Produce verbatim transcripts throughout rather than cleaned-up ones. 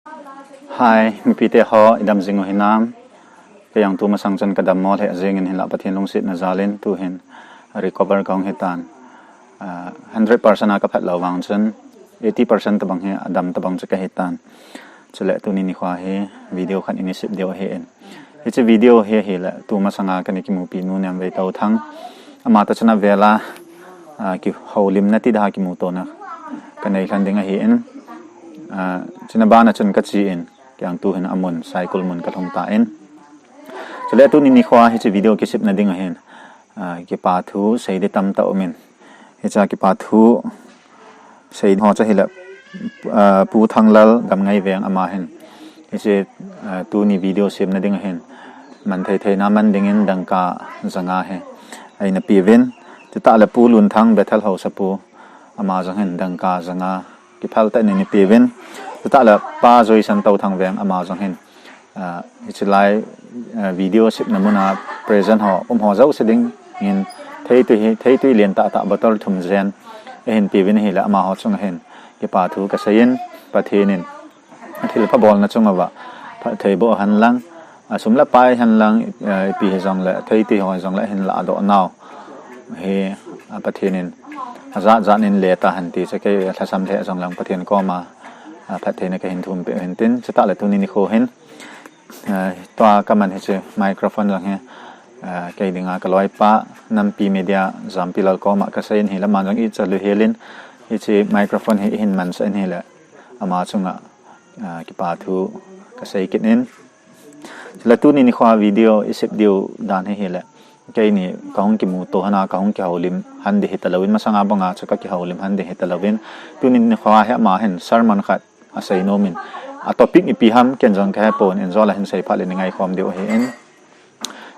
Hi, mipite ho, idam jing u hinam? Kei jong tumasang chun kadam mo lheh jingin, hinlah Pathen lungsetna jalin tuhin recover kahung hitan. Ah, hundred percent a kaphat lou vang chun eighty percent tobang hi adam tobang chu kahitan. Chule tuni nikho hi video khat ini sip diu ahin. Hiche video hi ahile tumasanga kana kimupi nu Nemvei Touthang, ama toh chun avela, ah, kihoulimna ti da, kimutona kanei lhon ding ahin. Ah, chuna bana chun kachen, kei jong tuhin amun, Saikul mun kalhung tan. Chule tuni nikho hiche video kisipna ding ahin, ah, kipa thu sei di tamtah umin. Hichea kipa thu sei ho chu ahile, ah, Pu Thanglal Gamngai Veng, ama hin hiche, ah, tuni video semna ding ahin man thei thei na man dingin dangka janga hi eina peuvin. Chutah le Pu Lunthang Bethel Haosapu, ama jong hin dangka janga kiphal tah in eina peuvin. Chutah le Pa Joyson Touthang Veng, ama jong hin, ah, hiche lai, ah, video sepna muna present ho um ho jouse dingin theitui hi, theitui lentah tah bottle thum jen eihin peuvin ahile, amaho chunga hin kipa thu kaseiyin, Pathen in athilpha bolna chunga va phatthei boh hen lang, asum le pai hen lang, eh, ipi hijongle, theitui ho hijongle ahin lahdoh nau hi, ah, Pathen in ajat jat in le tahen ti chu kei lhasam lheh jong lang Pathen koma, ah, phattheina kahin thum peh u hintin. Chutah le tuni nikho hin, ah, tua kaman hiche microphone jong hi, ah, kei dinga kaloipa Nampi Media Jampilal koma kaseiyin ahile, aman jong icha luhelin hiche microphone hi eihin mansah in ahile ama chunga, ah, kipa thu kasei kit in. Chule tuni nikho video isep diu dan hi ahile, keini kahung kimuto hana kahung kihoulim hen di hitalouvin, masanga banga chu kakihoulim hen di hitalouvin, tuni nikho hi ama hin sermon khat asei nomin, a topic ipi ham ken jong kahepon, injol a hin sei phat le nei ngaikhom diu ahin.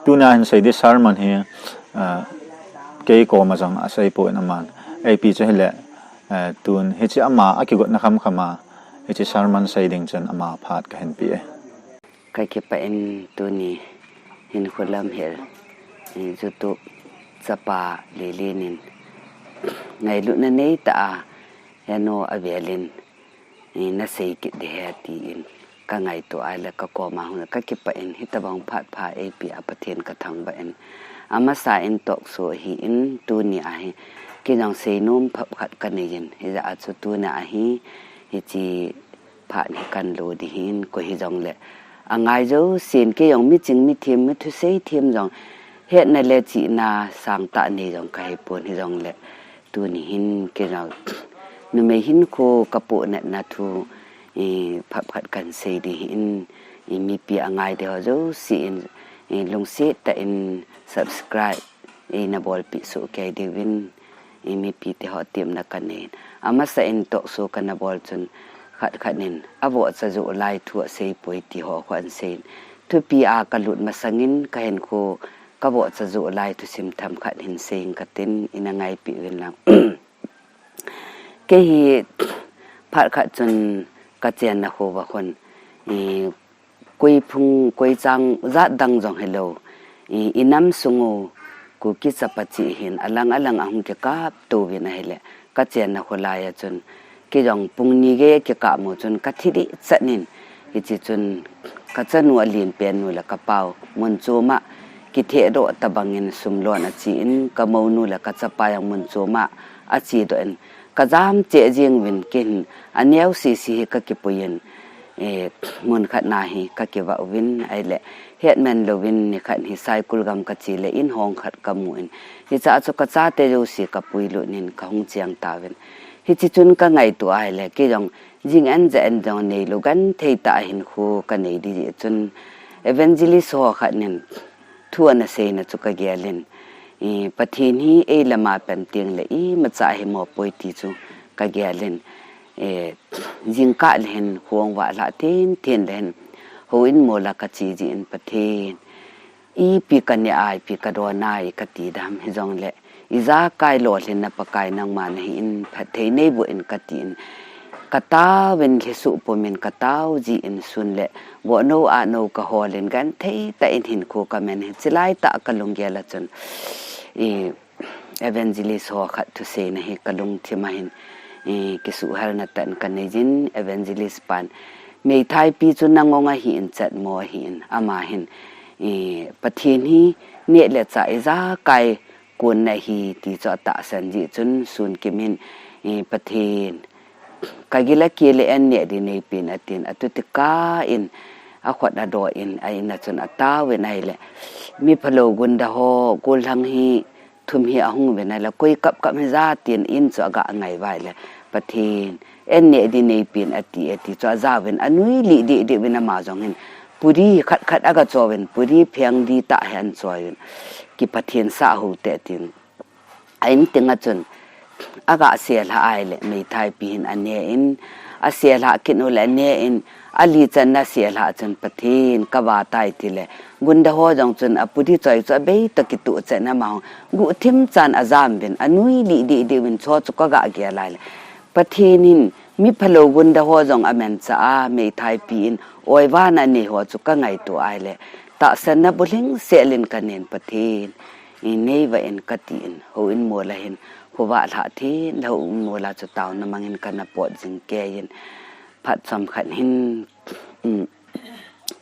Tuna hin sei di sermon hi, ah, kei koma jong asei pon aman, ipi chu ahile, ah, tun hiche ama akigotna khamkhama hiche sermon sei ding chun ama phat kahin pe e. Kakipah in tuni hinkho lamhel, eh, YouTube chapa Lelen in ngailutna neitah a, henu avelin, eh, nasei kit ding ahi tin kangaito a ahile kakoma hung kakipah in, hitobang phat pha eipeh a Pathen kathangvah in, amasa in talk show ahin, tuni a hi kei jong seinom phabep khat kaneiyin, hijeh a chu tuna a hi hiche phat hi kanlo ding ahin, koi hijongle angai jousen, kei jong miching mithem, mi thusei them jong, hetna le chihna sangtah nei jong kahipon, hijongle tuni hin kei jong numei hinkho kapohnatna thu, eh, phabep khat kahin sei ding ahin, eh, mipi angai ding ho jousen, eh, lungset tah in subscribe, eh, nabolpeh soh kei diuvin, eh, mipite ho temna kanei in. Amasa in talk show kana bol chun khat khat in avohcha joh lai thu asei poi ti ho khu ahin seiyin, thupi a kalut masangin kahinkho kavohcha joh lai thusim themkhat hin seiyin katin, ina ngaipeh uvin lang. Kei hi phat khat chun kachenna khovah khun, eh, koiphung koichang jat dang jong hilou, i, inam sung u Kuki chapa cheh hin alang alang ahung kikap touvin ahile, kachenna kholai a chun kei jong pung ni gei kikap mo chun kathi dehchat in, hiche chun kachanu alenpen nu le kapau mun chom a kithehdoh tobangin sum lon achen, kamounu le kachapa jong mun chom a achedoh in, kajam cheh jeng uvin, kei hin aneo sese hi kakipuiyin, eh, mun khat na hi kakivah uvin ahile, hetman louvin nikhat hi Saikul gam kache le in hong khat kamun, hichea chu kachate jouse kapuilut in kahung cheng tauvin. Hiche chun kangaito ahile, kei jong jing an ja an jong neilou genthei tah a hinkho kanei ding jeh chun, evangelist ho khat in thu ana seina chu kagelin, eh, Pathen hi eilama pen tengle imacha ahimo poi ti chu kagelin, eh, jingkah le hin khong vah lhah thin thin le hin houin mol a kache jeh in Pathen, ipi kanei a, ipi kadon a, kati dam hijongle, ijakai lolhinna Pakai nangma nahin phatthei neiboh in katin, kataovin lhesuh pumin katao jeh in sun le vohnou ahnou kaholin genthei tah in hinkho kaman hi chilai tah kalunggel a chun, i, evangelist ho khat thuseina hi kalungthim a hin, i, kisuhhalna tah in kaneiyin, evangelist pan Meithaipi chu nangong ahin, chatmo ahin, ama hin, eh, Pathen hi neh le chah ijakai konna ahi ti chu atahsan jeh chun Sunkim hin, eh, Pathen, kagil a kile en neh ding neipen atin, atuti kah in akhut adoh in, a-in a chun ataovin ahile, miphalou gunda ho, gollhang hi, thum hi ahung uvin ahile, koi kap kap hija tin in chu aga ngai uva ahile, Pathen, en neh ding neipen ati, ati chu ajaovin, anui lih dih dih uvin ama jong hin, puri khat khat aga chouvin, puri pheng ding tah hi ahin chouvin, ki Pathen sah hou te tin. A-in tenga chun, aga selha ahile, meithaipi hin ane in, aselha kit uleh ane in, ali channa selha chun Pathen kava tai tile, gunda ho jong chun apuri choi chu abei toh kituh chan ama hung, guhthim chan ajam uvin, anui lih dih dih uvin cho chu kaga gel ahile. Pathen hin, miphalou gunda ho jong amanchah a, meithaipi in, oivan anei ho chu kangaito ahile. Tahsanna bulhing selin kanen Pathen. I neiva in kati in, houin mol a hin, khovah lhah thin, le houin mol a chu taona mangin kana pot jing kei in, phat chomkhat hin, um,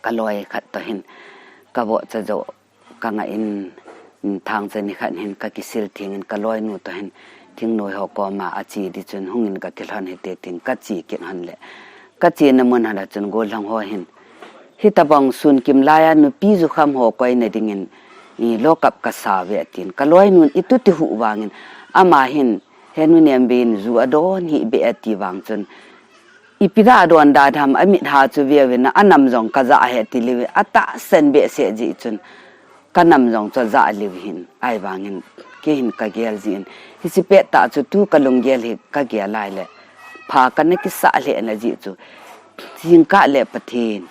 kaloi khat toh hin, kavohcha jou kangah in, um, thangcha nikhat hin kakisil theng in kaloinu toh hin, thingnoi ho koma ache ding chun hungin kakilhon hite tin kache kit hon le. Kachena mun hon a chun gollhang ho hin, hitobang Sunkim laiya nupi jukham ho koina dingin, i, lock up kasa uve atin. Kaloinun ituti huh vangin, ama hin, henu Nembei in ju adon hih beh ati vang chun, ipi dia adon da dem, amit ha chu veuvin, anam jong kajah ahi ati leuve, atahsan behseh jeh chun, kanam jong chu ajah leu hin, ahivangin, kei hin kagel jin, hiche pettah chu tu kalunggel hi kagel ahile, pha kana kisah lheh na jeh chu, jingkah le Pathen,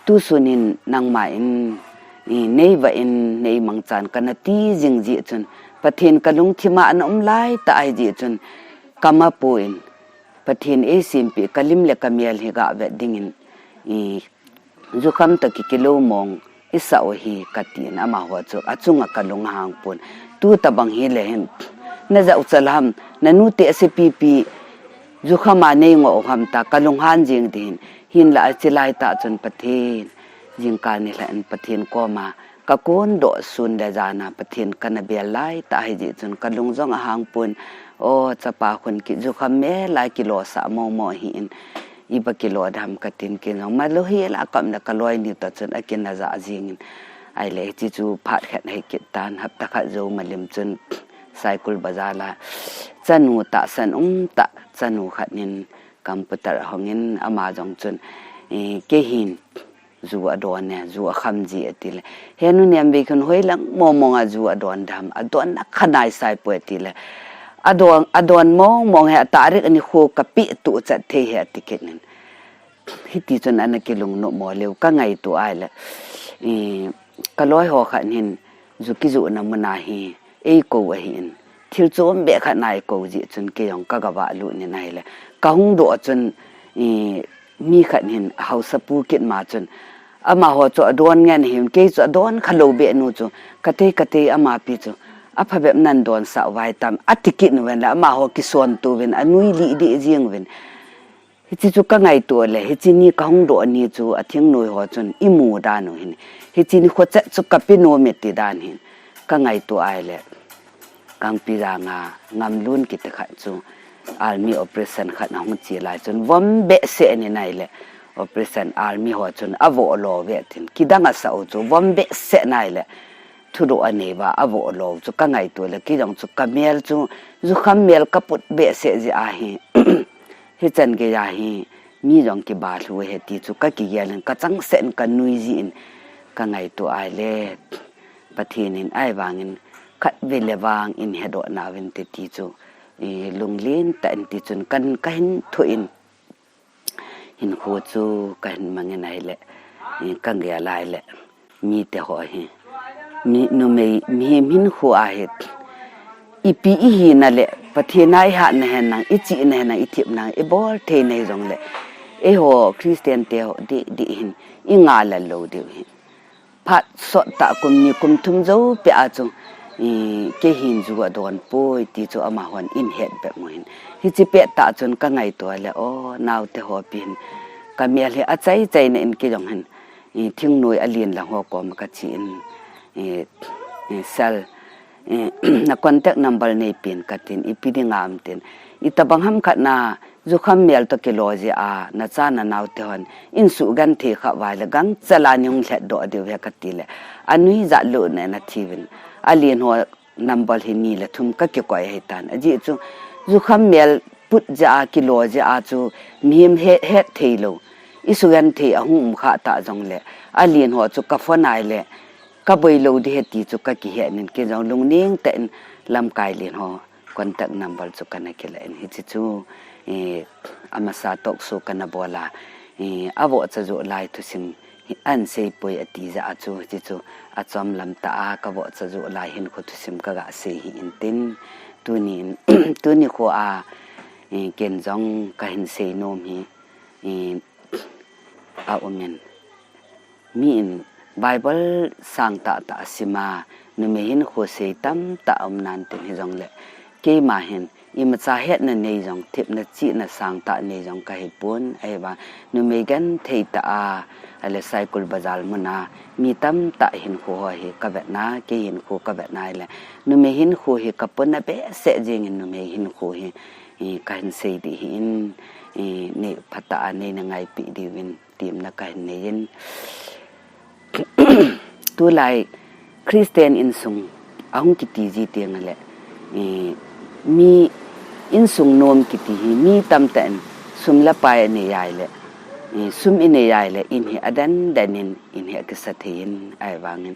tusun in nangma in, i, neiva in, neimangchan kana ti jing jeh chun, Pathen kalungthim a ana um laitah ahi jeh chun, kamapoh in, Pathen eisempeh kalim le kamel hi gavet dingin, i, jukham toh kikilou mong isah u ahi katin amaho chu achunga kalung ahang pon. Tutobang hile hin, najah u chalham, nanu tehse pipi, jukham a neingoh u ham tia kalung han jeng ding hin, hinlah hiche laitah chun Pathen, jingkah nilhah in Pathen koma, kakondoh sun le jan a Pathen kana bel laitah ahi jeh chun kalung jong ahang pon, o chapa khun kit jukham mel a kilosah momo ahin, iba kilo dem katin kei jong malou hel a kaum le kaloinu toh chun akin ajah jeng in, ahile hiche chu phat khat ahi kit tan, hapta khat jou malim chun Saikul Bazar a chanu tahsan umtah chanu khat in computer ahong in ama jong chun, i, kei hin ju adon e, ju akham ji atile, henu Nembei khun hoilang mong mong a ju adon dem, adon na khanai saipoi atile, adon, adon mong mong hi atarik anikho kapeh tuchat thei hi ati kit in. Hiti chun ana kilungnop mo leu kangaito ahile, i, kaloi ho khat hin ju kijohna mun a hi eikou ahin, thil chom beh khat na eikou jeh chun kei jong kagavah lut in ahile, kahung doh chun, i, mi khat hin haosapu kit ma chun, amaho chu adon ngen ahin, kei chu adon khalou beh nu chu, katei katei amapi chu, aphabep nan donsah uvai tam ati kit uvin le, amaho kisonto uvin, anui lih dih jeng uvin. Hiche chu kangaito le, hiche ni kahung doh ni chu athingnoi ho chun imu dan u hin, hiche nikho chet chu kape nom e ti dan hin kangaito ahile, Kangpijang a Ngamlun kiti khat chu army operation khat ahung che lai chun vom behseh in ahile, operation army ho chun avoh lo uve tin kidang asah u chu vom behseh in ahile, thudoh anei uva avoh lo u chu kangaito le, kei jong chu kamel chu jukham mel kaput behseh jeh ahi, hichan geiya hi mi jong kiba lhu ahi ti chu kakigel in, kachangseh in kanui jin, kangaito ahile, Pathen in ahivangin khatvei le vang in hedoh nauvinte ti chu, i, lunglen tah in ti chun kan, kahin thoh in, hinkho chu kahin mang in ahile, i, kagel ahile, mite ho hi, mi, numei, mihem hinkho ahi, ipi ihina le, Pathen a ihatna henlang, ichihna henlang, ithepna, ibol theina hijongle, eiho Christian te ho dih dih hin ingah lal lou diu ahi. Phat sottah kum ni kum thum jou peh a chu, i, kei hin ju adon poi ti chu amahon eihet bep u hin. Hiche pettah chun kangaito le, o, naote ho pi hin amel hi achai chaina in kei jong hin, i, thingnoi alen lang ho koma kache in, i, i, sir, i, na contact number neipen katin, ipi dinga ham tin. Itobang ham khat na jukham mel toh kilo jeh a nacha nanao te hon insugenthei kha uva le gangchal a neihung lhetdoh diu ahi kati le, anuijat lou na ana thiuvin, alen ho number hi ni le thum kakikoi ahitan. Ajeh chu jukham mel put jeh a, kilo jeh a chu mihem he, het theilou, isugenthei ahung um kha ta jongle, alen ho chu kaphone a ahile kaboi lou ding ahi ti chu kakihet in, kei jong lungneng tah in lamkai len ho contact number chu kana kilah in, hiche chu, eh, amasa talk show kana bol a, eh, avohcha joh lai thusim hi ahin seipoi ati jeh a chu, hiche chu achom lam tah a kavohcha joh lai hinkho thusim kaga sei ahin tin, tuni in, tuni kho a, eh, ken jong kahin seinom hi, eh, aumin. Mi in Bible sang tahtah asim a, numei hinkho sei tamtah aum nan tin hijongle, keima hin imacha hetna nei jong, thepna chihna sangtah nei jong kahipon, ahivang numei genthei tah a, ahile Saikul Bazar mun a mi tamtah hinkho ho hi kavetna, kei hinkho kavetna ahile, numei hinkho hi kapona behseh jengin numei hinkho hi, i, kahin sei ding ahin, i, nei phatah a neina ngaipeh diuvin temna kahin nei in. Tulai Christian insung ahung kiti ji teng le, i, mi insung nom kiti hi mi tamtah in sum le pai anei ahile, i, sum inei ahile in hi aden den in, in hi akisa thei in, ahivangin,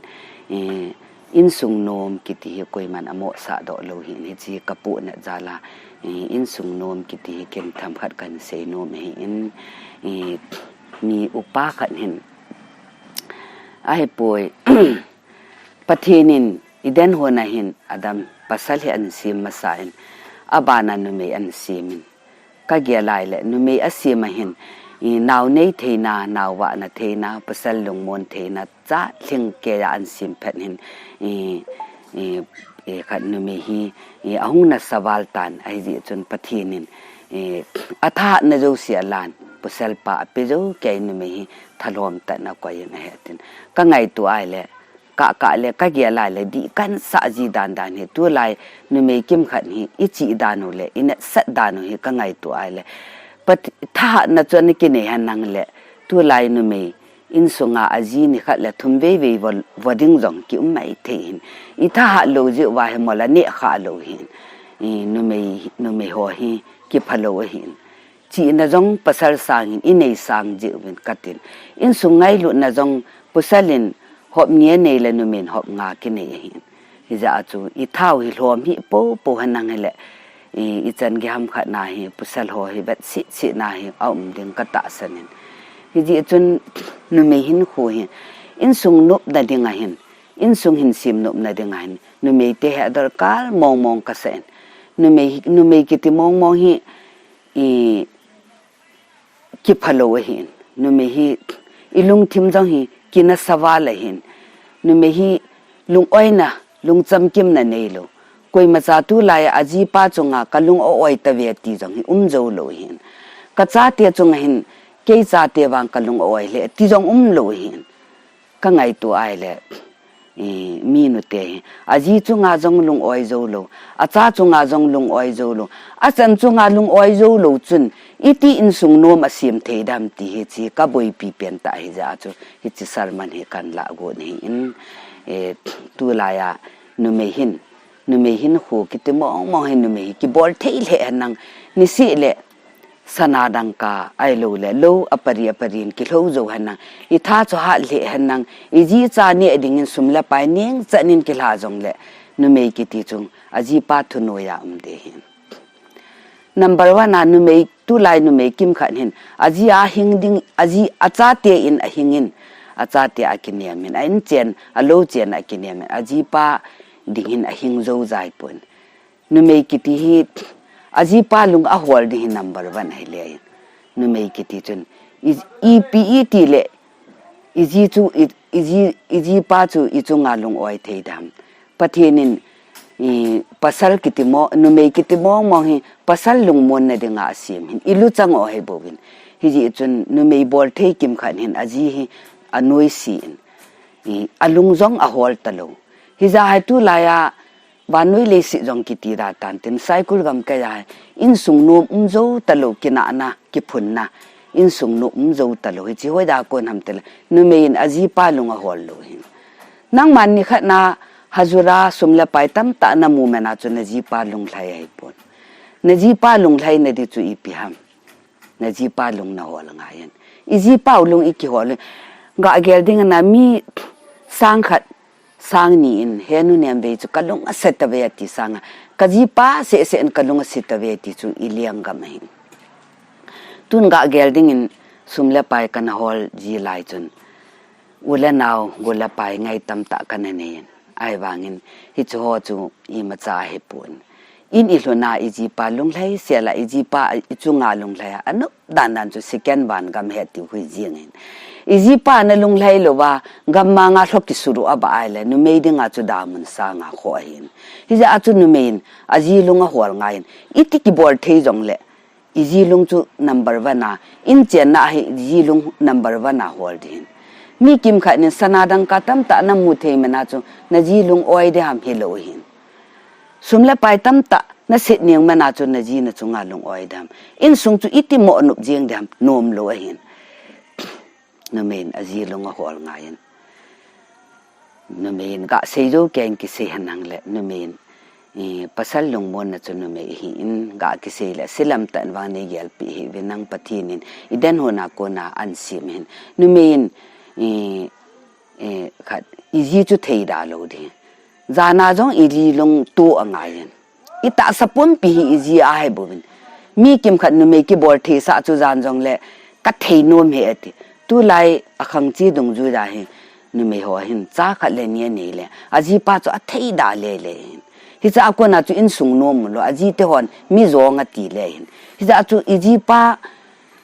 i, insung nom kiti hi koiman amohsah doh lou ahin, hiche kapohnat jal a, i, insung nom kiti hi ken themkhat kahin seinom ahin, i, mi upa khat hin ahipoi, Pathen in Eden hon a hin Adam pasal hi ahin sem masa in, abana numei ahin sem in, kagel ahile numei asem a hin, i, nao nei theina, nao vahna theina, pasal lungmon theina, cha lhingkeiya ahin sem phat hin, i, i, i, khat numei hi, i, ahung nasa val tan, ahijeh chun Pathen in, i, athahatna jouse alan, pasal pa ape jou kei numei hi thalhom tah in akoi in ahi tin. Kangaito ahile, kah kah le, kagel ahile, dih kahin sah ji dan dan hi, tulai numei kimkhat hi ichih dan u le, inetsah dan u hi kangaito ahile, Pat-, thahatna chu ana kinei henlang le, tulai numei insunga aji nikhat le thum veivei vo, vo ding jong kium maithei ahin. Ithahat lou jeh uva hi mol aneh kha lou ahin. I, numei, numei ho hi kipha lou ahin. Chihna jong pasal sangin inei sang jeh uvin katin. Insung ngailutna jong pasal in hop ni anei le numei in hop nga kinei ahin. Hijeh a chu itha u hi lhom hih popo henlang hile, i, ichan gei ham khat na hi pasal ho hi vetset set na hi aum ding katahsan in. Hijeh chun numei hinkho hi insung nopna ding ahin, insung hinsem nopna ding ahin, numei te hi adorkar mong mong kasah in. Numei, numei kiti mong mong hi, i, kipha lou ahin. Numei hi ilungthim jong hi kinasa val ahin. Numei hi lungoina, lungchamkimna neilou. Koimacha tulai a ajipa chunga kalung a-oi tave ti jong hi um jou lou ahin. Kachate chunga hin kei chate vang kalung a-oi le ti jong um lou ahin. Kangaito ahile, i, minu te hi aji chunga jong lung-oi jou lou, acha chunga jong lung-oi jou lou, achan chunga lung-oi jou lou chun iti insung nom asem thei dem ti hi hiche kaboipi pen tah ahi jeh a chu hiche sermon hi kahin lah got ahin, e, tulai a numei hin, numei hinkho kiti mong mong hi numei hi kibol thei lheh henlang, niseh le sana dangka ahilou le lou apari apari in kilhou jou henlang, itha chu hat lheh henlang, iji icha neh dingin sum le pai neng chan in kilha jong le numei kiti chu ajipa thunoi a um ding ahin. Number one a numei, tulai numei kimkhat hin aji a hing ding, aji achate in ahing in, achate a kinem in, a in chen, alou chen a kinem in, ajipa ding hin ahing jou jai pon. Numei kiti hi ajipa lung ahol ding hi number one ahile. Numei kiti chun i, ipi iti le iji chu, i, iji, ijipa chu ichunga lung-oi thei dem. Pathen in, i, pasal kiti mo, numei kiti mong mong hi pasal lungmonna dinga asem ahin, iluchang u ahi bouvin. Hijeh chun numei bolthei kimkhat hin aji hi anoise in, i, alung jong ahol talou. Hijeh hin tulai a vannoi leiset jong kiti da tan tin, Saikul gamkai a hi insung nom um jou talou, kinahna, kiphunna, insung nom um jou talou. Hiche hoiya kon ham tile, numei in ajipa lung ahol lou hin. Nangman nikhat na hajira sum le pai tamtah namu man a chu najipa lunglhai ahipon. Najipa lunglhai nadi chu ipi ham? Najipa lung nahol ngai in. Ijipa u lung ikihol in. Gah gel ding ana mi sang khat, sang ni in, he nu Nemvei chu kalung ase tave ati sanga, kajipa seh seh in kalung ase tave ti chu ilenggam ahin. Tun gah gel dingin sum le pai kana hol ji lai chun, u le nao, gol le pai ngai tamtah kana nei in. Ahivangin hiche ho chu imacha ahipon. In ilhun a ijipa lunglhai sel a, ijipa ichunga lunglhai a, anop dan dan chu second van gam ahi tiu hi jing in. Ijipa nalunglhai louva, gammang a lhoh kisuru abah ahile, numei dinga chu damun sanga kho ahin. Hijeh a chu numei in aji lung ahol ngai in. Iti kibolthei jongle, iji lung chu number one a, in chenna hi iji lung number one a hol ding hin. Mi kimkhat nin sana dangka tamtah namu thei man a chu naji lung oi ding ham? Hilou hin. Sum le pai tamtah naset ning man a chu naji nachunga lung oi ding ham? Insung chu iti mo nop jing ding ham? Nomlou ahin. Numei in aji lung ahol ngai in. Numei in gah sei jou keng kisei hen nang le, numei in, i, pasal lungmonna chu numei ahin, gah kisei le, silam tan vang nei gelpi hih uvin nang Pathen in, i den hon a kona ahin sem hin. Numei in, i, i, khat, iji chu thei da lou ding. Jan a jong iji lung tu angai in. Itahsa pumpi hi iji ahi bouvin. Mi kimkhat numei kibolthei sa chu jan jongle kathei nom e ati. Tulai akhang chi dungjui a hi numei ho hin cha khat le ni anei le, ajipa chu athei da lele hin. Hiche a kona chu insung nom lou, aji te hon mi jong ati le hin. Hiche a chu ijipa,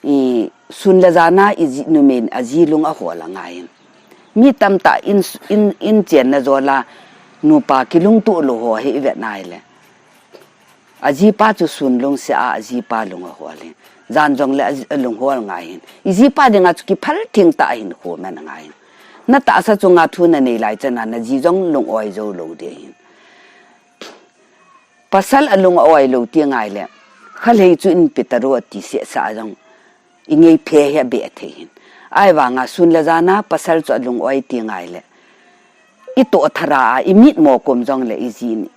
i, sun le jan a iji, numei in aji lung ahol angai in. Mi tamtah in, in, in chenna jol a nupa kilungto lou ho hi ivet nai le, ajipa chu sun lungset a, ajipa lung ahol in. Jan jongle aji, alung hol ngai hin. Ijipa dinga chu kiphal thengtah ahin kho man angai hin. Natahsa chunga thu nanei lai chan a, naji jong lung oi jou lou ding hin. Pasal alung oi lou ti ngai le, khalei chu inpi taro ati seh sa jong, ingei phe hi abeh thei hin. Ahivanga sun le jan a pasal chu alung oi ti ngai le, itoh thara a, imitmo kom jongle iji in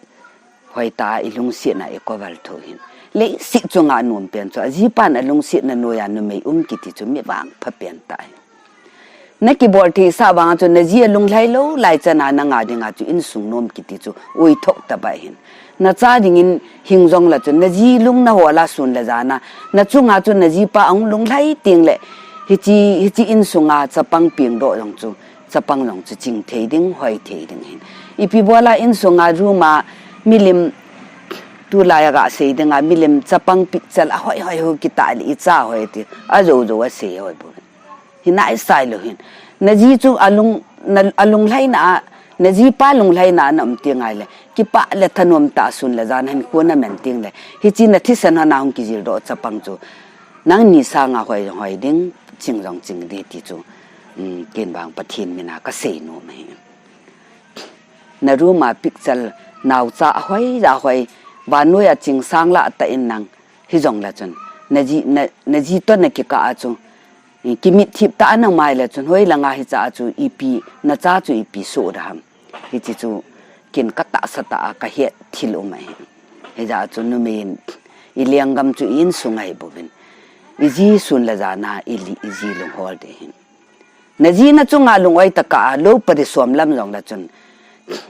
hoitah a ilungsetna ikoval tho hin. Leiset chunga anom pen chu, ajipan alungsetna noiya numei um kiti chu mi vangpha pen tah hin. Nakibolthei sa vang chu naji alunglhai lou lai chan a nanga dinga chu insung nom kiti chu uithok tabah hin. Nacha dingin hing jongle chu naji lung nahol a sun le jan a, nachunga chu najipa ahung lunglhai tengle, hiche, hiche insunga chapang pengdoh jong chu, chapang jong chu ching thei ding, hoi thei ding hin. Ipi bol a insunga room a milim, tulai a gah sei dinga milim chapang picture ahoi hoi ho kitah le icha hoi ti, ajou jou asei hoi bouvin. Hinai sai lou hin. Naji chu alung, na, alunglhaina a, najipa lunglhaina a na um ti ngai le, kipah le thanom tah a sun le jan a hinkho naman tengle, hiche nathisen hon a hung kijildoh chapang chu nangni sanga hoi jong hoi ding, ching jong ching ding ti chu, um, ken vang Pathen min a kasei nom ahi. Na room a picture naocha ahoiya hoi, vannoi a ching sang lah tah in nang, hijongle chun, naji, na, naji toh nakikah a chu, i, kimitthip tah a nang mai le chun, hoilanga hiche a chu ipi, nacha chu ipi soh da ham. Hiche chu ken katahsa tah a kahet thil um ahi. Hijeh a chu numei in ilenggam chu i insung ahi bouvin. Iji sun le jan a ili, iji lung hol ding hin. Naji nachunga lung oi tah a, lou padi som lam jongle chun,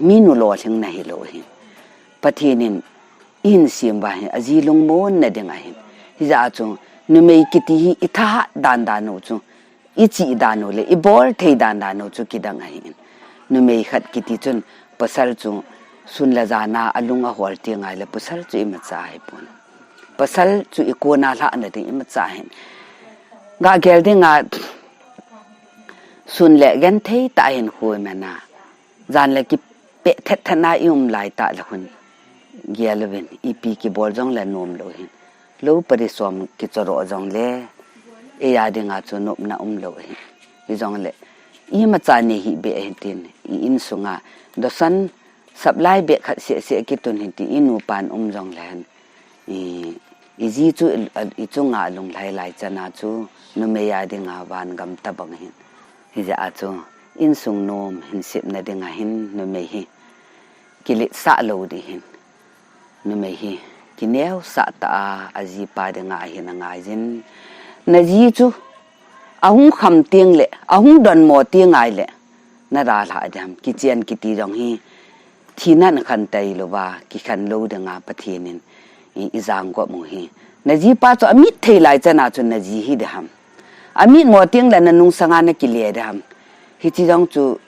minu lolhing nahi lou hin. Pathen in ihin sem uva hin, aji lungmonna ding ahin. Hijeh a chu, numei kiti hi ithahat dan dan u chu, ichih dan u le, ibolthei dan dan u chu kidang ahin. Numei khat kiti chun, pasal chu, sun le jan a alung ahol ti ngai le, pasal chu imacha ahipon. Pasal chu ikona lhahna ding imacha ahin. Gah gel dinga sun le genthei tah a hinkho iman a, jan le kipeh thet thet na i um lai tah le khun, gel uvin, ipi kibol jongle nom lou hin. Lou padi som kichoro jongle, Eia dinga chu nopna umlou ahi. Hijongle imacha nei hih beh ahi tin, i insunga dosan supply bag khat seh seh kitun ahi ti inupan um jongle hen, i, iji chu i, i chunga alunglhai lai chana chu numei a dinga vangam tabang ahin. Hijeh a chu insung nom hin sepna dinga hin numei hi kiletsah lou ding ahin. Numei hi kineosah tah a, ajipa dinga ahin angaiyin. Naji chu ahung kham tengle, ahung donmo teng ahile nadalhah diham? Kichen kiti jong hi thina nakhen tailouva kikhen lou dinga Pathen in i, ijang gop u hi. Najipa chu amit thei lai chana chu naji hi diham? Amitmo tengle nanungsanga nakile diham? Hiche jong chu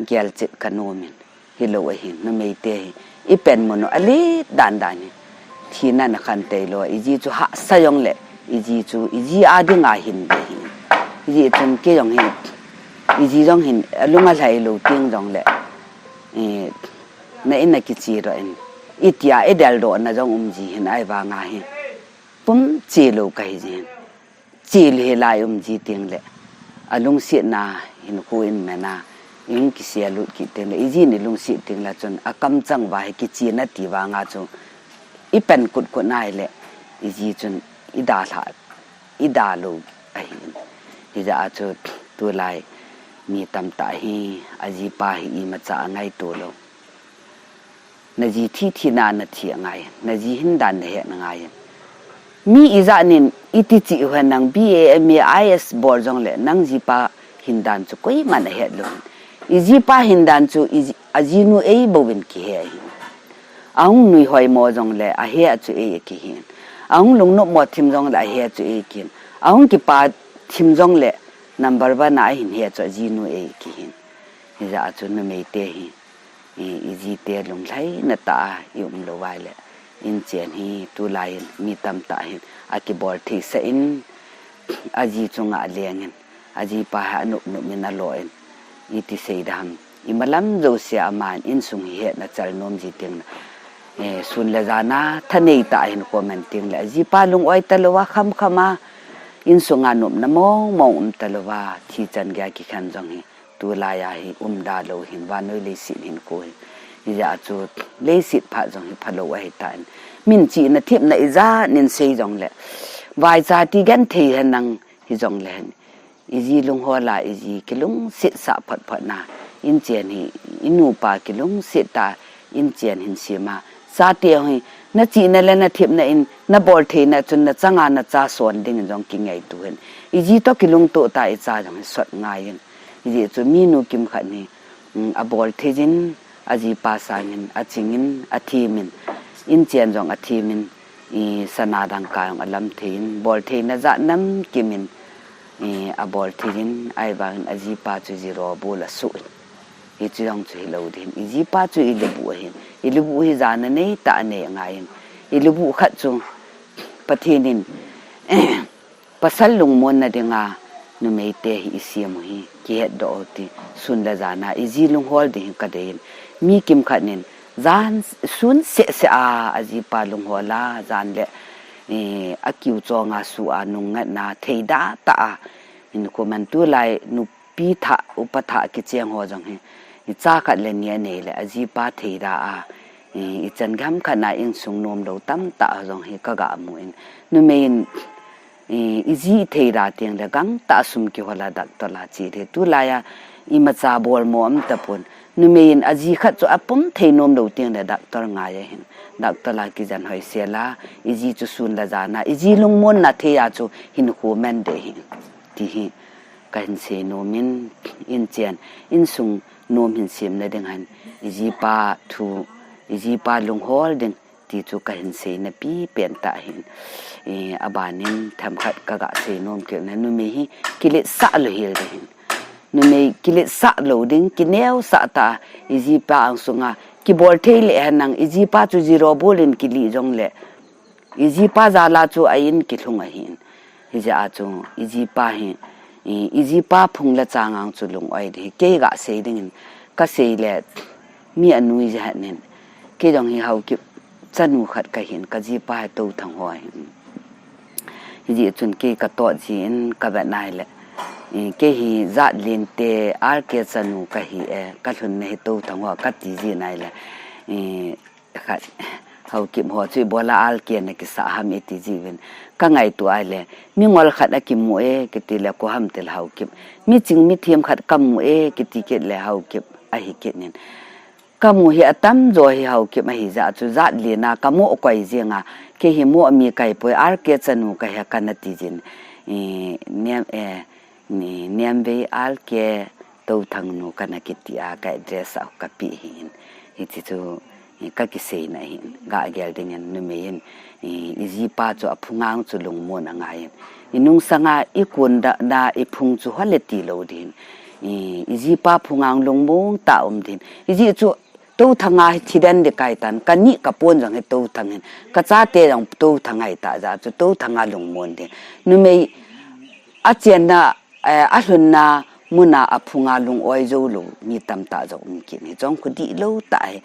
gelchet kanomin, hilou ahin, numeite hi ipen mun u alet dan dan hi thina nakhen tailou, iji chu hahsa jongle iji chu iji a dinga hin ding ahi. Hijeh chun kei jong hi, iji jong hin alung alhai lou teng jongle, na in a kichedoh in, itia ideldohna jong umji hin, ahivanga hi pum chelou kahi jin. Chel hilai umji tengle alungsetna hinkho in mena, ihung kiselut kit tengle ijin ilungset tengle chun akamchang uva hi kichena ti vanga chu ipen kutkut ahile iji chun idalhah, idalou ahin. Hijeh a chu tulai mi tamtah hi ajipa hi imacha angaito lou. Naji thi thina nathi angai, naji hindan nahet angaiyin. Mi ijat nin iti cheh uhen nang B A, M A, I A S bol jongle nang jipa hindan chu koiman ahet lou hin. Ijipa hindan chu iji, ajinu eibouvin kihe ahin. Ahung nuihoimo jongle ahe a chu ei akihin. Ahung lungnopmo thim jongle ahe a chu ei akihin. Ahung kipa thim jongle number one a ahin he a chu ajinu ei akihin. Hijeh a chu numeite hi, i, ijite lunglhaina tah a ium lou uva ahile, inchen hi tulai in mi tamtah hin akibol theisah in, aji chunga alengin, ajipa hi anop nop in alo in, iti sei diham? Imalam jousea aman insung hi hetna chal nomji tengle, sun le jana thanei tah a hin comment tengle ajipa lung-oi talouva khamkham a insunga nopna mongmong um talouva thi chan geiya kikhen jong hi tulai a hi umda lou hin, vannoi leiset hinkho hi. Hijeh a chu leiset phat jong hi phalou ahitan, min chihna thepna ijat nin sei jongle, vaicha ti genthei hen nang hijongle hen, iji lunghol a iji kilungsetsah photphotna, inchen hi inupa kilungset tah a inchen hin sem a, chate hi nachihna le nathepna in nabol theina chun nachanga nacha son dingin jong kingaito hen. Iji toh kilungtoh tah a icha jong hi sot angaiyin. Hijeh chun minu kimkhat hi abol theijin, ajipa sangin achingin, athemin, inchen jong athemin, sana dangka jong alam theiyin, bol theina jat namkimin abol theijin, ahivangin ajipa chu zero bol asuh in. Hiche jong chu hilou ding ahin, ijipa chu ilubuh ahin. Ilubuh hi jana neitah a nei angaiyin. Ilubuh khat chu Pathen in pasal lungmonna dinga numeite hi isem u hi kihetdoh u ti, sun le jana iji lunghol ding hi kadeiyin. Mi kimkhat nin jan sun sehseh a ajipa lunghol a, jan le akiu chonga su a nungngatna theida tah a, hinkho man tulai nupi thah, upa thah kicheng ho jong hi, icha khat le ni anei le ajipa theida a, ichan gam khat na insung nomlou tamtah ho jong hi kagah mun. Numei in iji theida tengle gangtah a sum kihol a doctor a che ding. Tulai a imacha bolmo umtapon. Numei in aji khat chu apum thei nomlou tengle doctor ngai ahin, doctor a kijen hoisel a, iji chu sun le jana, iji lungmonna thei a chu hinkho man ding ahi, ti hi kahin sei nomin, inchen, insung nom hin semna ding hen, ijipa thu, ijipa lunghol ding ti chu kahin seina pipen tah ahin. Abanin themkhat kagah sei nom kit le, numei hi kiletsah louhel ding ahin. Numei kiletsah lou ding, kineosah tah a, ijipa angsunga kibol thei leu hen nang, ijipa chu zero bol in kilih jongle, ijipa jal a chu a in kilhung ahin. Hijeh a chu ijipa hi, ijipa phung le chang a chu lung-oi ding hi kei gah sei dingin kasei le, mi anui jeh hen, kei jong hi Haokip chanu khat kahin, kajipa hi Touthang ho ahin. Hijeh chun kei katoh jin kavet nai le, eh, kei hi Jatlen te R K chanu kahi e, kalhunna hi Touthang ho kati ji nai le, eh, khat, Haokip ho chu ibola R K na kisah ham iti jiuvin. Kangaito a le, mingol khat akimu e, kiti le koi ham ti le Haokip. Miching mithem khat kamu e, kiti kit le Haokip ahi kit in. Kamu hi atamjo hi Haokip ahi jeh chun Jatlen a kamu koi jing a, kei hi mo mi kahi poi, R K chanu kahi kana ti jin. Eh, nem, eh, Ni, Nemvei R K Touthang nu kana kiti a, ka address a kape hin. Hiti chu, eh, kakiseina hin. Gah gel dingin numei in, eh, ijipa chu aphunga chu lungmon angai in. Inungsanga ikunda na iphung chu hole ti lou ding. Eh, ijipa phunga lungmong tah um ding. Iji chu Touthang a hi thi den ding ahi tan, kani kapon jong hi Touthang hin, kachate jong Touthang ahi ta jeh chun Touthang a lungmon ding. Numei achenna, eh, alhunna mun a aphunga lung-oi jou lou mi tamtah jong um kit in, hiche khu dihlou tah ahi.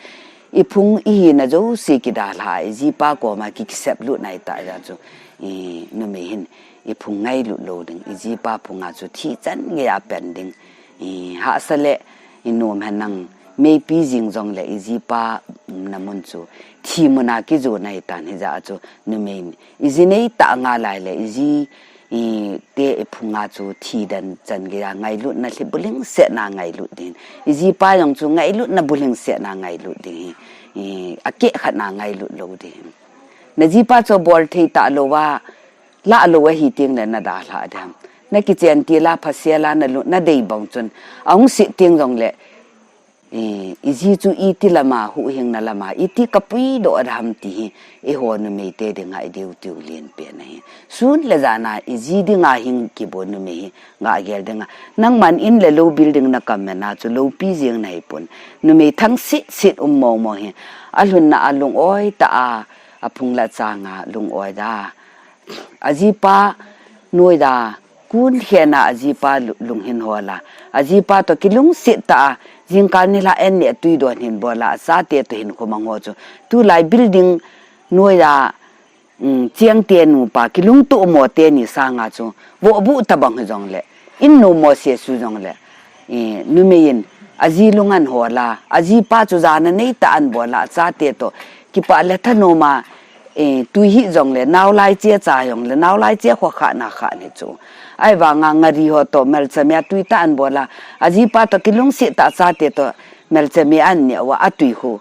Iphung ihina jouse kidalha, ijipa koma ki, kisep lut nai ta jeh chun, i, numei hin iphung ngailut lou ding, ijipa phunga chu thi chan geiya pen ding. I, hahsa le inom henlang, meipi jing jongle ijipa umna mun chu thi mun a kijon ahi tan, hijeh chun numei in iji neitah nga lai le iji, i, te iphunga chu thi den chan geiya ngailutna lhi bulhingsetna ngailut ding. Ijipa jong chu ngailutna bulhingsetna ngailut ding hi, i, akeh khat na ngailut lou ding. Najipa chu bol thei talou a, lah lou ahi teng le nadalha ding ham. Nakichen til a phasel a nalu, nadei bang chun, ahung set teng jongle, eh, iji chu iti lama, huhhingna lama, iti kapuidoh ding ham ti hi, eiho numei te dinga idei u tiu len pen ahi. Sun le jan a, iji dinga hing kibol numei hi, gah gel ding a. Nangman in le lou building na comment a chu loupi jeng nahi pon. Numei thangset set um mong mong hi. Alhunna a lung-oi tah a, aphung la chang a lung-oi da. Ajipa noi da, kun hena ajipa lu-, lung hin hol a. Ajipa toh kilungset tah a, jingkah nilhah an neh tui don hin bol a, achate toh hinkho mang ho chu. Tulai building noi da, um, chengte nupa, kilungtoh mo teni sanga chu, vohbuh tabang hijongle, in nom mo sesu jongle, eh, numei in, aji lung an hol a, ajipa chu jana neitah an bol a, achate toh, kipah le thanom a, eh, tui hih jongle, naolai che cha jongle, naolai che kho kha na kha ni chu. Ahivanga ngari ho toh, melchame a tui tah an bol a, ajipa toh kilungset tah a achate toh, melchame an neh uva, atui khu.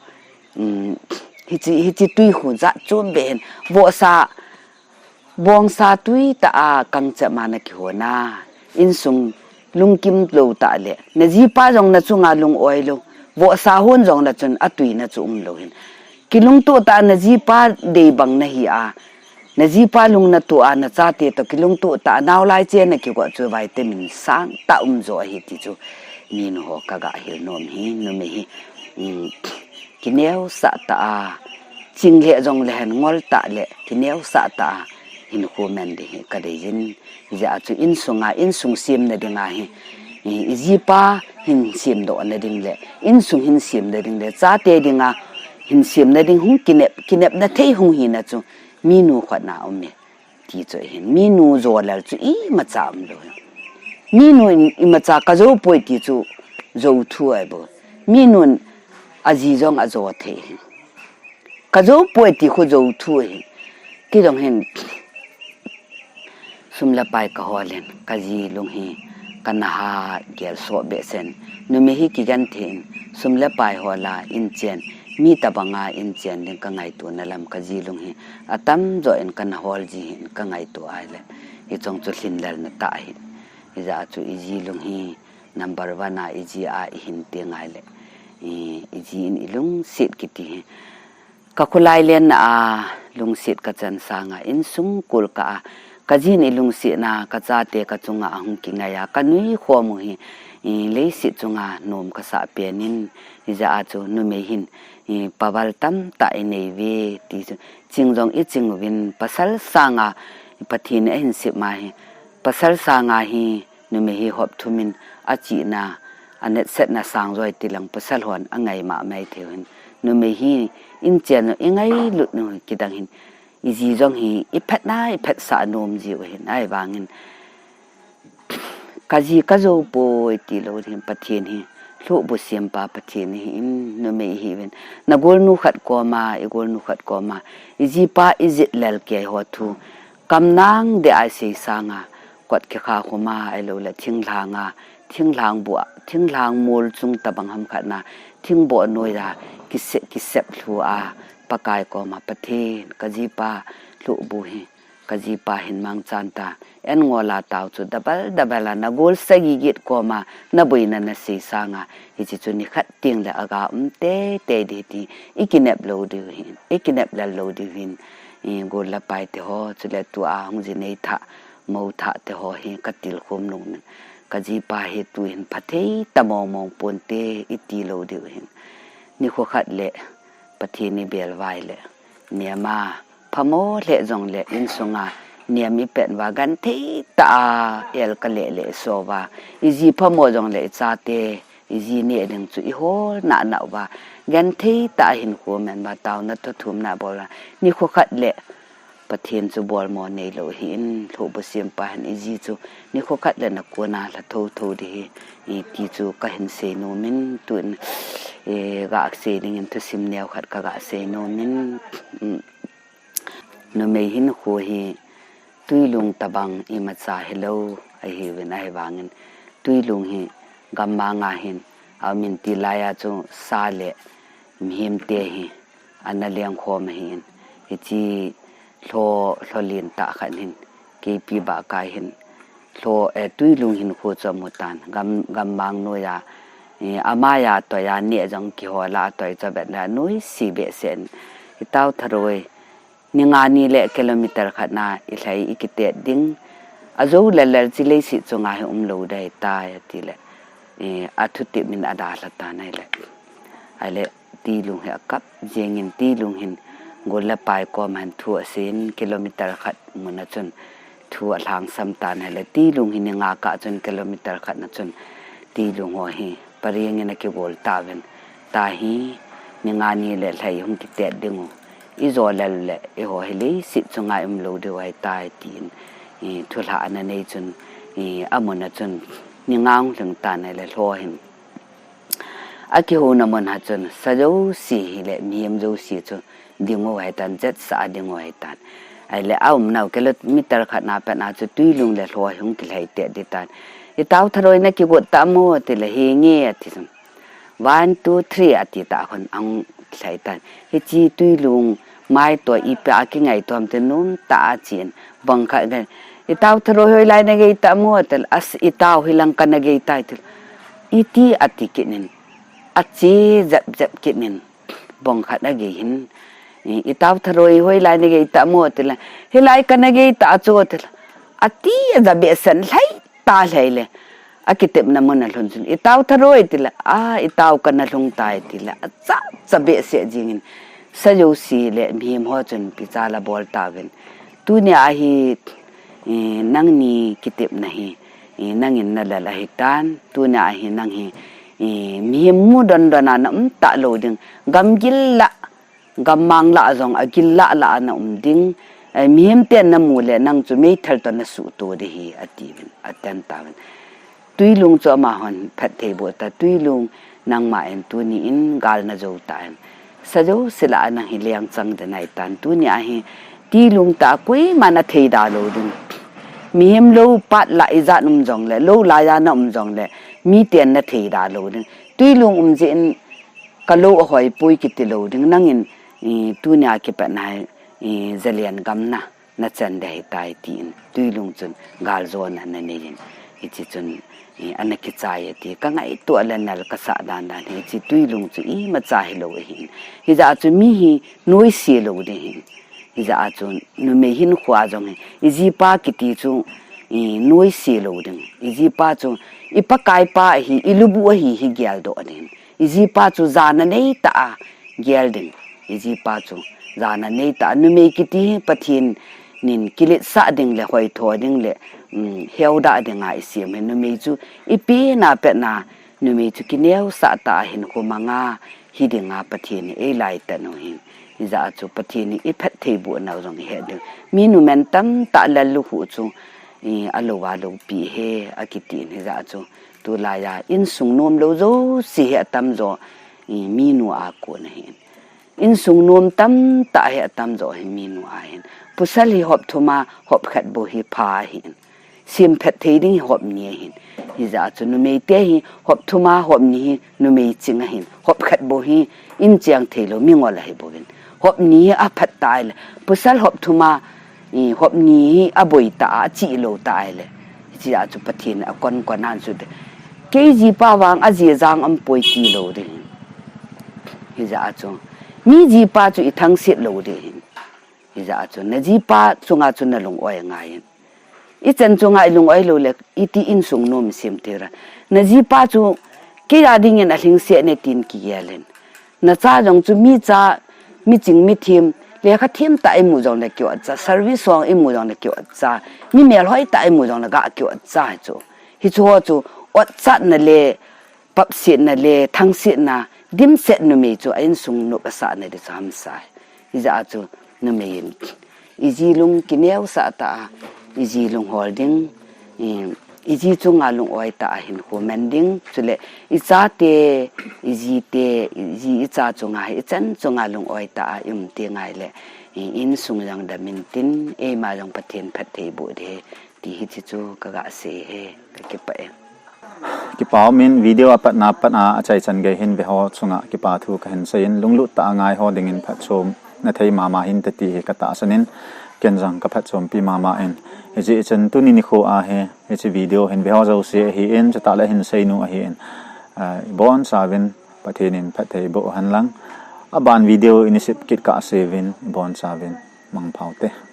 Um, hiche, hiche tui khu jat chom beh hin. Vohsa, bongsa tui tah a kangchep ma nakihon a. Insung lungkim lou tah le. Najipa jong nachunga lung-oi lou. Vohsa hon jong nachun atui na chu um lou hin. Kilungtoh tah a najipa dei bang nahi a. Najipa lung natoh a, nachate toh kilungtoh tah a, naolai che nakigoh chu vitamin sangtah um jo ahi ti chu minu ho kagah hil nom hi, numei hi, um, kineosah tah a, ching lheh jongle hen ngol tah le, kineosah tah a, hinkho man ding hi kadei jin, hijeh a chu insunga, insung semna dinga hi, i, ijipa hin semdoh na ding le, insung hin semna ding le, chate dinga hin semna ding hung kinep, kinepna thei hung hina chu, minu khut na um e, ti chu ahin. Minu jo lal chu imacha um lou hi. Minu in imacha kajo poi ti chu jo thu ahi bou. Minun aji jong ajo thei hi. Kajo poi ti khu jo thu ahi. Kei jong hin sum le pai kahol in, kaji lung hi kana ha gel soh behseh in. Numei hi kigenthei in, sum le pai hol a inchen, mi tabang a inchen ding kangaito na lam kaji lung hi atamjo in kana hol ji hin kangaito ahile. Hiche jong chu lhinlelna tah ahi. Hijeh a chu iji lung hi number one a iji a ihin teng ahile. I, iji in ilungset kiti hi. Kakholai lenna a lungset kachan sanga insung kol kah a, kajin ilungsetna kachate kachunga ahung kingai a, kanui khom u hi, i, leiset chunga nom kasah pen in, hijeh a chu numei hin, i, paval tamtah inei uve ti chu, ching jong iching uvin pasal sanga, i, Pathen in ahin sep ma hi, pasal sanga hi, numei hi hop thum in achihna, anetsetna sang joi tilang pasal hon angai mama thei u hin. Numei hi inchen u ingailut nu kidang hin. Iji jong hi iphetna iphetsah nom jiu ahin, ahivangin kaji kajou poi tilou ding, Pathen hi lhuhbu sempa Pathen ahin, numei ihiuvin. Nagolnu khat koma, igolnu khat koma ijipa ijet lel kei ho thu kamnang deh a isei sanga, kot kikha khuma, ahilouleh thinglhanga, thinglhang bua, thinglhang mol chung tabang ham khatna, thingboh noiya kise, kisep lhu a, Pakai koma, Pathen, kajipa lhuhbu hi kajipa hin mangchan ta, en ngola tao chu dabal dabal a nagol sagi git koma naboina nasei sanga, hiche chu nikhat tengle aga um teitei ding ti ikinep lou diu hin, ikinep lel lou diu hin, igol le pai teho, chule tua hung ji nei thah, mou thah teho hi katilkhom nomin. Kajipa hi tuhin phathei ta mong mong ponte iti lou diu hin. Nikho khat le Pathen ibel vai le, niama phamo lheh jongle insunga niam ipet uva genthei tah a el kaleh leh so uva, iji phamo jongle ichate, iji neh ding chu ihol nana uva, genthei tah a hinkho men uva, taona thothomna bol uva, nikho khat le Pathen chu bolmo neilou ahin, lhuhbu sempa hin iji chu nikho khat le nakona lha thotho ding ahi, iti chu kahin sei nomin, tun, eh, gasei dingin thusim neo khat kagasei nomin, um, numei hinkho hi twilung tabang imacha hilou ahiuvin, ahivangin twilung hi gammang a hin aumin, tilai a chu sa le mihemte hi ana lengkhom ahin, hiche lho, lho lentah khat hin, keipi bahkai hin, lho, eh, twilung hinkho chu amutan, gam, gammang noiya, eh, amaiya toiya neh jong kihol a, atoi chu avet le anoise behseh in, itao tharoi, ni nga ni le kilometer khatna ilhai ikitet ding, ajou lel lel chu leiset chunga hi umlou ding ahitai, atile, eh, athutep in adalha tan ahile, ahile twilung hi akap jengin, twilung hin gol le pai koma hin thu aseiyin, kilometer khat muna chun thu alhangsam tan ahile, twilung hi ni nga kah chun kilometer khatna chun twilung ho hi parengin akigol tauvin, tahi, ni nga ni le lhai hung kitet dingu, ijo lel le eiho hi leiset chunga iumlou diu ahitai tin, eh, thulha ana nei chun, eh, amuna chun ni nga hung lhing tan ahile lho hin akihouna mun a chun sa jouse hile mihem jouse chu dingu ahitan, jetsah a dingu ahitan. Ahile aumnau kilometer khatna pet a chu twilung le lho hi hung kilhai tet ding tan. Itao tharoi nakigot tamo atile, henge ati chun, one, two, three ati tah khun ahung lhai tan. Hiche twilung maitoi ipi a kingaito ham ti nomtah a achen, bang khat in, itao tharoi hoilai nagei tamo atile, as, itao hilang kanagei tai tile, iti ati kit in, ache jep jep kit in, bang khat agei hin, i, itao tharoi hoilai nagei tamo tile, hilai kanagei ta chu tile, ati aja behseh in lhai ta lhai le, akitepna mun alhun chun, itao tharoi tile, a, itao kana lhung tai tile, achacha behseh jingin, sa jouse le mihem ho chun kichal abol tauvin, tunia hi, eh, nangni kitepna hi, eh, nangin nalel ahitan, tunia hi nang hi, eh, mihem mu dondon a naum talou ding, gamgil lah, gammang lah jong agil lah lah a naum ding, eh, mihem ten namu le nang chu meithal toh nasuhto ding ahi, atiuvin, atan tauvin. Twilung chu amahon phatthei boh ta, twilung nangma in tuni in gal najou tan. Sa jouse lah a nang hi lengchang ding ahitan, tunia hi twilung tah a koiman atheida lou ding. Mihem lou pat lah ijat um jongle, lou laiya naum jongle, miten natheida lou ding. Twilung um jeh in kalou ahoipoi kiti lou ding, nangin, i, tunia kipat na hi, i, Zalen gam na nachan ding ahitai tin, twilung chun galjona ana neiyin. Hiche chun, i, ana kichai ati, kangaito le nal kasah dandan hi, hiche twilung chu imacha hilou ahin. Hijeh a chu mi hi noise lou ding ahin. Hijeh a chu numei hinkho a jong hi, ijipa kiti chu, i, noise lou ding. Ijipa chu, i Pakai pa ahi, i lubu ahi, hi geldoh ding. Ijipa chu jana neitah a gel ding. Ijipa chu jana neitah a, numei kiti hi Pathen in kiletsah ding le hoitho ding le, um, heudah dinga isem hi. Numei chu ipi na pet na, numei chu kineosah tah a hinkho manga hi dinga Pathen in eilai tanu hin. Hijeh a chu Pathen in iphattheiboh nau jong ihet diu. Minu man tamtah lallukhuh chu, i, alou a loupi ahi, akitin hijeh a chu. Tulai a insung nom lou jouse hi atamjo, i, minu a kon ahin. Insung nom tamtah hi atamjo hi minu a hin. Pasal hi hop thum a, hop khat bou hi pha ahin. Semphat thei ding hi hop ni ahin. Hijeh a chu numei te hi hop thum a hop ni hi numei ching ahin. Hop khat bou hi incheng theilou mingol ahibouvin. Hop ni hi aphat tai le. Pasal hop thum a, i, hop ni hi aboi ta a, achi lou tai le. Hijeh a chu Pathen in akon kon ahin sute. Kei jipa vang ajeh jang aum poi tilou ding. Hijeh a chu. Mi jipa chu ithangset lou ding. Hijeh a chu. Najipa chunga chu nalung-oi angaiyin. Ichan chunga ilung-oi lou le, iti insung nom sem thei ra. Najipa chu, kei a dingin alhingset e tin kigelin. Nacha jong chu micha, miching mithem, lekha them tah imu jong le kiotcha, service hong imu jong le kiotcha, mi melhoi tah imu jong le ga kiotcha chu. Hichu ho chu, otchatna le, papsetna le thangsetna, dimset numei chu a insung nop asahna ding chu hamsa ahi. Hijeh a chu numei in iji lung kineosah tah a, iji lunghol ding, i, iji chunga lung-oi tah a hinkho man ding, chule ichate, iji te, iji icha chunga hi ichan chunga lung-oi tah a ium teng le, i, insung jong dam intin, eima jong Pathen phattheiboh ding ahi, ti hiche chu kaga sei ahi, kakipah e. Kipa umin video apatna pat a achaichan gei hin veho chunga kipa thu kahin seiyin, lunglut tah a ngai ho dingin phatchomna thei mama hinte ti hi katahsan in, ken jong kaphatchompi mama in. Hijeh chun tuni nikho a hi, hiche video hin veho jouse ahin, chutah le hin seinu ahin, ah, ibonchauvin Pathen in phattheiboh hen lang. Aban video in isep kit kahseuvin, ibonchauvin mangphaote.